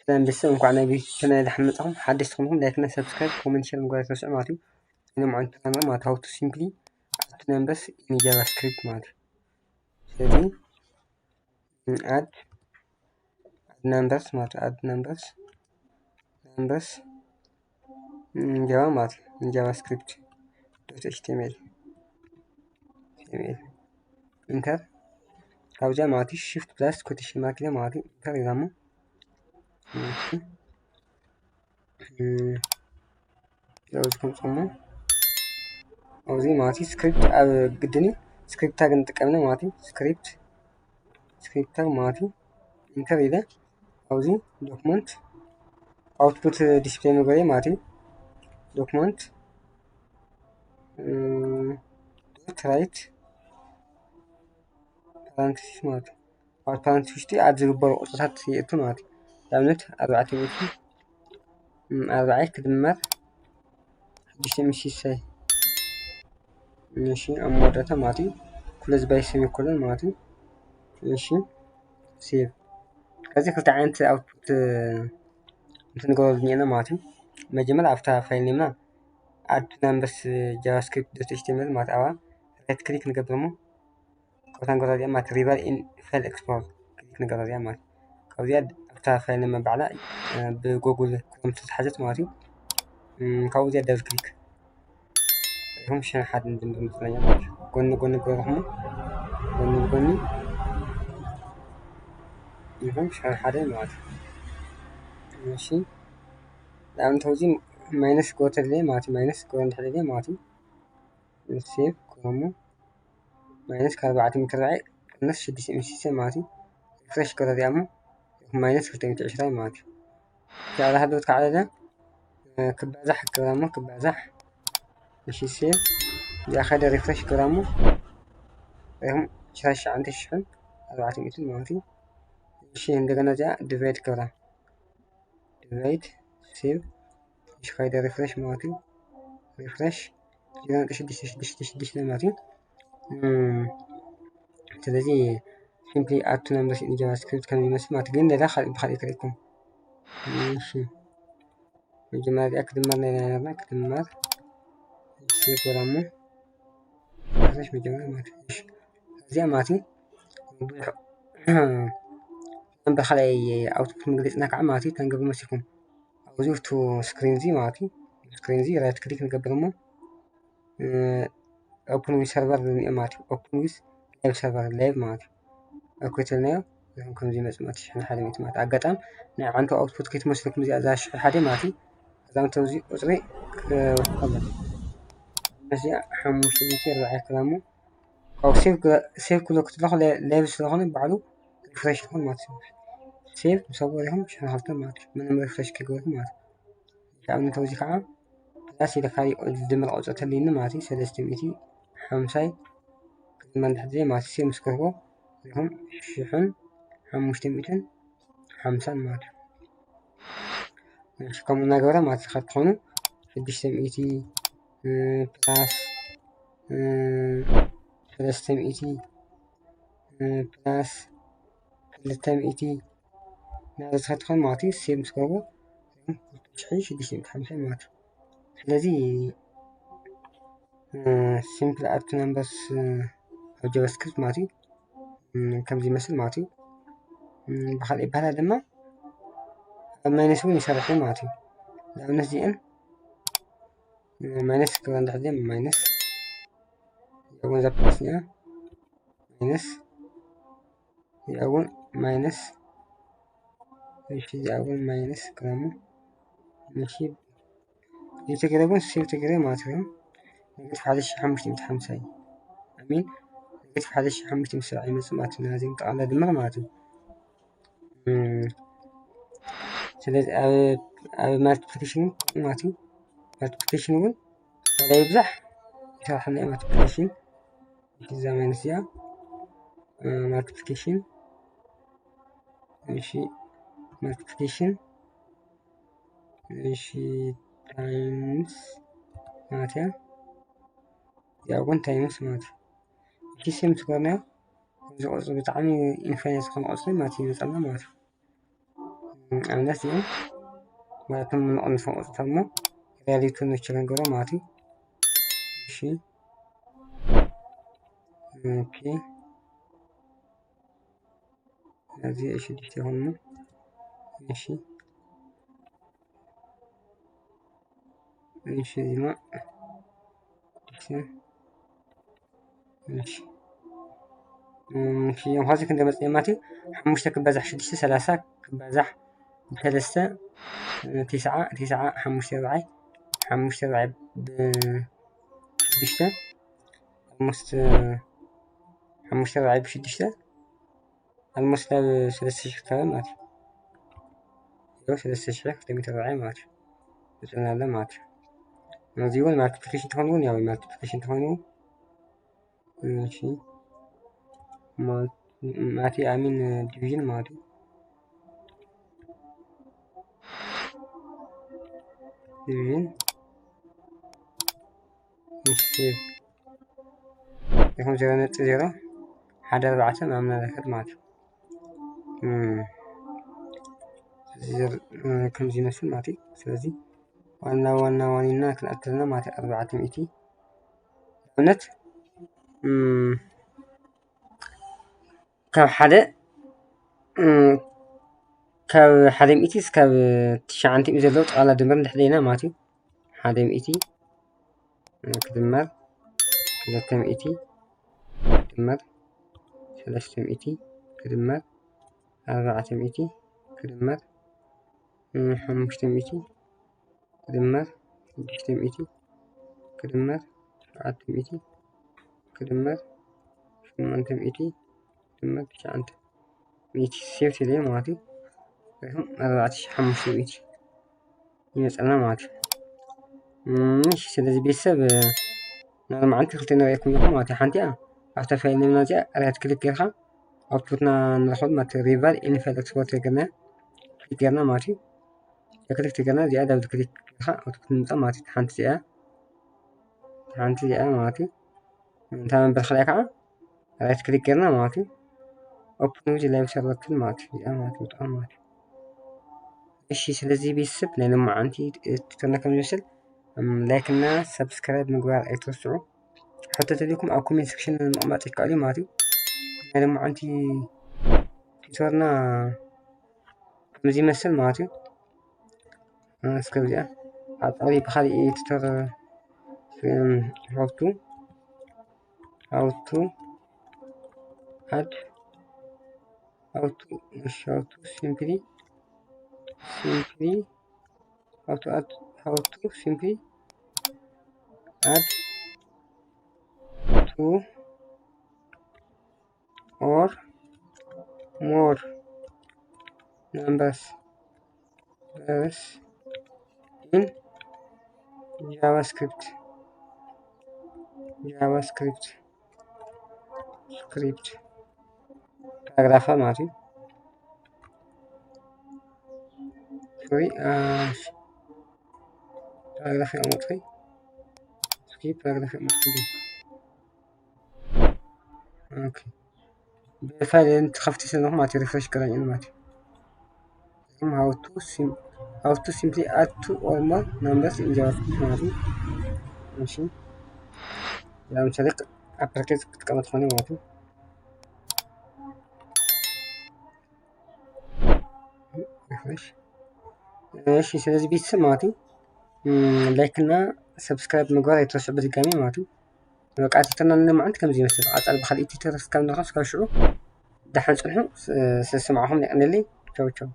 ሰላም ቤተሰብ፣ እንኳዕ ናብ ዩቱብ ቻናል ደሓን መጻኹም። ሓደሽቲ ዝኾንኩም ላይክ እና ሰብስክራይብ፣ ኮመንት፣ ሸር ምግባር ኣይትረስዑ ማለት እዩ። እዚ ንማዓንቲ ፕሮግራም ማለት how to simply add two numbers in JavaScript ማለት እዩ። ስለዚ add numbers ማለት እዩ። Add numbers numbers in Java ማለት እዩ። In JavaScript dot html enter ካብዚኣ ማለት እዩ shift plus quotation mark ኢለ ማለት እዩ enter ኢላሞ ኣብዚ ከምፅሞ ኣብዚ ማለት እዩ ስክሪፕት ኣብ ግድን እዩ ስክሪፕት ታግ ንጥቀምና ማለት እዩ ስክሪፕት ስክሪፕት ታግ ማለት እዩ enter ኢለ ኣብዚ ዶክመንት output display ምግበሪ ማለት እዩ ዶክመንት dot write parenthesis ማለት እዩ ኣብ ፓረንት ውሽጢ ኣብ ዝግበሩ ቁፅርታት የእቱ ማለት እዩ። ንኣብነት ኣርባዕተ ሚእቲ ኣርባዓይ ክድመር ሓድሽተ ሚእቲ ሽሳይ እሺ ኣብ መወዳእታ ማለት እዩ ክሎዝ ባይ ሰሚኮሎን ማለት እዩ። እሺ ሴቭ ከዚ ክልተ ዓይነት ኣውትፑት እንትንገበሉ እኒአና ማለት እዩ። መጀመርያ ኣብታ ፋይል ኔምና add numbers JavaScript dot html ማለት ኣብኣ right click ንገብር እሞ ካብታ ንገብራ እዚኣ ማለት Reverb in File Explorer click ንገብራ እዚኣ ማለት ካብዚኣ ኣብታ ፋይል ኔም ባዕላ ብጎጉል ክሮም ዝተትሓዘት ማለት እዩ። ካብኡ እዚኣ ደብል ክሊክ ኢኹም ሸነሓት ንድምር ምፅለኛ ማለት እዩ። ጎኒ ጎኒ ገርኹም ጎኒ ጎኒ ኢኹም ሸነሓደ ማለት እዩ። እሺ ንኣብነት ኣብዚ ማይነስ ክገብር ተደልየ ማለት እዩ። ማይነስ ክገብር እንድሕር ደልየ ማለት እዩ። ሴቭ ክብሎ እሞ ማይነስ ካብ ኣርባዕተ ሚእቲ ኣርባዓይ ቅንስ ሽዱሽተ ሚእቲ ሽዱሽተ ማለት እዩ። ሪፍሬሽ ክገብር እዚኣ እሞ ማይነስ ክልተ ሚእቲ ዕስራ ማለት እዩ። እዚኣ ዝሃለወት ከዓ ደለ ክባዛሕ ክገብራ እሞ ክባዛሕ እሺ ሴቭ እዚኣ ከደ ሪፍሬሽ ክገብራ እሞ ሪኹም ዕስራ ትሽዓተ ሽሕን ኣርባዕተ ሚእትን ማለት እዩ። እሺ እንደገና እዚኣ ዲቫይድ ክገብራ ዲቫይድ ሴቭ እሺ ከይደ ሪፍሬሽ ማለት እዩ። ሪፍሬሽ ዜሮ ነጥቢ ሽዱሽተ ሽዱሽተ ሽዱሽተ ማለት እዩ። ስለዚ simply add two numbers in JavaScript ከም ዝመስል ማለት ግን ሌላ ካልእ ብካልእ ክርእኩም እሺ መጀመርያ ክድመር ናይ ነርና ክድመር ሴቭ ገራሞ ሪፍሬሽ መጀመርያ ማለት እዩ። እዚኣ ማለት እዩ ብካልኣይ ኣውትፑት መግለፅና ከዓ ማለት እዩ ተንገብ መሲኩም ኣብዚ ቱ ስክሪን እዚ ማለት እዩ ስክሪን እዚ ራይት ክሊክ ንገብር እሞ ኦፕን ዊዝ ሰርቨር ዝኒኦ ማለት እዩ። ኦፕን ዊዝ ላይቭ ሰርቨር ላይቭ ማለት እዩ። ኦኬ ተልናዮ ከም ዝመፅ ማለት ሽሕን ሓደ ሚእቲ ማለት ኣጋጣም ናይ ዓንቶ ኣውትፑት ከይትመስለኩም እዚኣ እዛ ሽሕ ሓደ ማለት እዩ። እዛ ምተዚ ቁፅሪ ክወስድ ከሎ እዚኣ ሓሙሽተ ሚእቲ ኣርባዓ ክላሞ ካብ ሴቭ ክብሎ ክትለኹ ላይቭ ስለኾነ ባዕሉ ሪፍሬሽ ይኾን ማለት እዩ። ሴቭ ምስ ኣበሪኹም ሽሕን ክልተ ማለት እዩ። ምንም ሪፍሬሽ ከይገበርኩም ማለት እዩ። ንኣብነት ኣብዚ ከዓ ፕላስ ኢለ ካሊእ ዝድምር ቁፅሪ ተልዩኒ ማለት እዩ። ሰለስተ ሚእቲ ሓምሳይ ክድመር እንድሕር ድልየ ማለት እዩ። ሴቭ ምስ ገርዎ እዚኹም ሽሕን ሓሙሽተ ሚእትን ሓምሳን ማለት እዩ። ከምኡ እናገበረ ማለት እዩ። ካብ ትኾኑ ሽዱሽተ ሚእቲ ፕላስ ሰለስተ ሚእቲ ፕላስ ክልተ ሚእቲ ናብ ዝኸትኾን ማለት እዩ። ሴቭ ምስ ገርዎ ሽዱሽተ ሚእቲ ሓምሳ ማለት እዩ። ስለዚ simple add two numbers ኣብ JavaScript ማለት እዩ። ከምዚ ይመስል ማለት እዩ። ብካልእ ይበሃላ ድማ ኣብ ማይነስ እውን ይሰርሕ እዩ ማለት እዩ። ንኣብነት እዚአን ማይነስ ክብላ እንድሕር ማይነስ እውን ዘ ፕላስ እኒኣ ማይነስ እዚኣ እውን ማይነስ እሺ እዚኣ እውን ማይነስ ክብላ እሺ ዘይተገይረ እውን ሴቭ ተገይረ ማለት እዩ። ነገቲቭ ሓደ ሺሕ ሓሙሽተ ሚእቲ ሓምሳ እዩ። ኣሚን ነገቲቭ ሓደ ሺሕ ሓሙሽተ ሚእቲ ሰብዓ ይመፅእ ማለት እዩ። ነዚኦም ጠቕላላ ድምር ማለት እዩ። ስለዚ ኣብ ማልቲፕሊኬሽን ማለት እዩ። ማልቲፕሊኬሽን እውን ዋላ ይብዛሕ ይሰርሐና እዩ። ማልቲፕሊኬሽን እዛ ማይነስ እዚኣ ማልቲፕሊኬሽን እሺ ማልቲፕሊኬሽን እሺ ታይምስ ማለት እያ። እዚኣ እውን ታይምስ ማለት እዩ። እሺ ሴም ትገብርናዮ እዚ ቁፅሪ ብጣዕሚ ኢንፋይናይት ዝኾነ ቁፅሪ ማለት እዩ ይመፀና ማለት እዩ። ኣብነት እዚኦም ማለት ንቕንሶ ቁፅርታት እሞ ሪያሊቲ ንችል ንገብሮ ማለት እዩ። እሺ ኦኬ እዚ ሽዱሽተ ይኾን እሞ እሺ እሺ እዚማ እሺ እሺ እም፣ ሽያም ኸዚ ክንደ መፅእ ማለት እዩ ሓሙሽተ ክባዛሕ ሽዱሽተ ሰላሳ ክባዛሕ ብሰለስተ እ፣ ቲስዓ ቲስዓ ሓሙሽተ ርብዓይ ሓሙሽተ ርብዓይ ብሽዱሽተ almost ሓሙሽተ ርብዓይ ብሽዱሽተ almost ናብ ሰለስተ ሽሕ ከባቢ ማለት እዩ። ይኸው ሰለስተ ሽሕ ክልተ ሚእቲ ኣርባዕተ ማለት እዩ። ይጽዕና ኣሎ ማለት እዩ። እዚ እውን ማልቲፕሊኬሽን ተኾይኑ እውን ያው ማልቲፕሊኬሽን ተኾይኑ እውን እሺ ማቲ ኣሚን ዲቪዥን ማለት እዩ። ዲቪዥን እሺ ይኹን ዜሮ ነጥቢ ዜሮ ሓደ ኣርባዕተ ምናምን ኣለከት ማለት እዩ። እም፣ እዚ ዘር-፣ እ፣ ከምዚ ይመስል ማለት እዩ። ስለዚ ዋና ዋና ዋኒና ክንኣክልና ማለት እዩ ኣርባዕተ ሚእቲ ንኣብነት እም፣ ካብ ሓደ እም፣ ካብ ሓደ ሚእቲ እስካብ ትሽዓተ ሚእቲ ዘለዉ ጠቕላላ ድምር እንድሕር ደይና ማለት እዩ ሓደ ሚእቲ ክድመር ክልተ ሚእቲ ክድመር ሰለስተ ሚእቲ ክድመር ኣርባዕተ ሚእቲ ክድመር ሓሙሽተ ሚእቲ ክድመር ሽዱሽተ ሚእቲ ክድመር ሸውዓተ ሚእቲ ክድመር ሸሞንተ ሚእቲ ክድመር ትሽዓተ ሚእቲ ሴፍ ኢለ ማለት እዩ። ረኺም ኣርባዕተ ሺሕ ሓሙሽተ ሚእቲ ይመፀና ማለት እዩ። እም፣ እሺ፣ ስለዚ ቤተሰብ፣ እ፣ ናብ መዓልቲ ክልተ ንሪኤኩም ኣለኹ ማለት እዩ። ሓንቲኣ ኣብታ ፋይል ነብና እዚኣ ራይት ክሊክ ጌርካ ኣውትፑትና ንረኽበሉ ማለት እዩ። ሪቫል ኢን ፋይል ኤክስፖርት ጌርና ክሊክ ጌርና ማለት እዩ። ክሊክ ጌርና እዚኣ ዳብል ክሊክ ጌርካ ኣውትፑት ንምጻእ ማለት እዩ። ሓንቲ እዚኣ፣ ሓንቲ እዚኣ ማለት እዩ። እንታ መንበር ካልኣይ ከዓ ራይት ክሊክ ጌርና ማለት እዩ። ኦፕን ዊዝ ላይቭ ሰርቨር ቱል ማለት እዩ። እዚኣ ማለት እዩ። ብጣዕሚ ማለት እዩ። እሺ፣ ስለዚ ቤተሰብ ናይ ሎማዓንቲ ቱቶርና ከም ዝመስል፣ እም፣ ላይክ እና ሰብስክራይብ ምግባር ኣይትረስዑ። ሕቶ ተልዩኩም ኣብ ኮሜንት ሴክሽን ምቕማጥ ይከኣል እዩ ማለት እዩ። ናይ ሎማዓንቲ ቱቶርና ከምዚ ይመስል ማለት እዩ። እስከ እዚኣ ኣብ ጻዕሪ ብኻሊእ ቱቶር፣ እም፣ how to፣ how to add፣ how to፣ እሺ፣ how to simply፣ simply፣ how to add፣ how to simply add two or more numbers in JavaScript፣ JavaScript ስክሪፕት ፓራግራፍ ማለት እዩ። ሶሪ፣ አ፣ እሺ። ፓራግራፍ የቐመጥኩ። እስኪ ፓራግራፍ የቐመጥኩ እንዴ? ኦኬ። ብፋይል እንትኸፍት ስለኹ ማለት እዩ፣ ሪፍሬሽ ገራኝ ማለት እዩ። How to sim-፣ how to simply add two or more numbers in JavaScript ማለት እዩ። እሺ። ለምሳሌ ኣፕሊኬሽን ክትጥቀም ትኾኒ ማለት እዩ። ሪፍሬሽ። እሺ፣ ስለዚ ቤተሰብ ማለት እዩ። እም፣ ላይክ እና ሰብስክራይብ ምግባር ኣይትረስዑ ብድጋሚ ማለት እዩ። በቃ፣ ቲተርና ንሎማዓንቲ ከምዚ ይመስል። ቀጻሊ ብኻልእ ቲተር እስካብ ንረኸብ፣ እስካብ ሽዑ ደሓን ጽንሑ። ስ-፣ ስስማዕኹም የቐንየለይ። ቻው ቻው።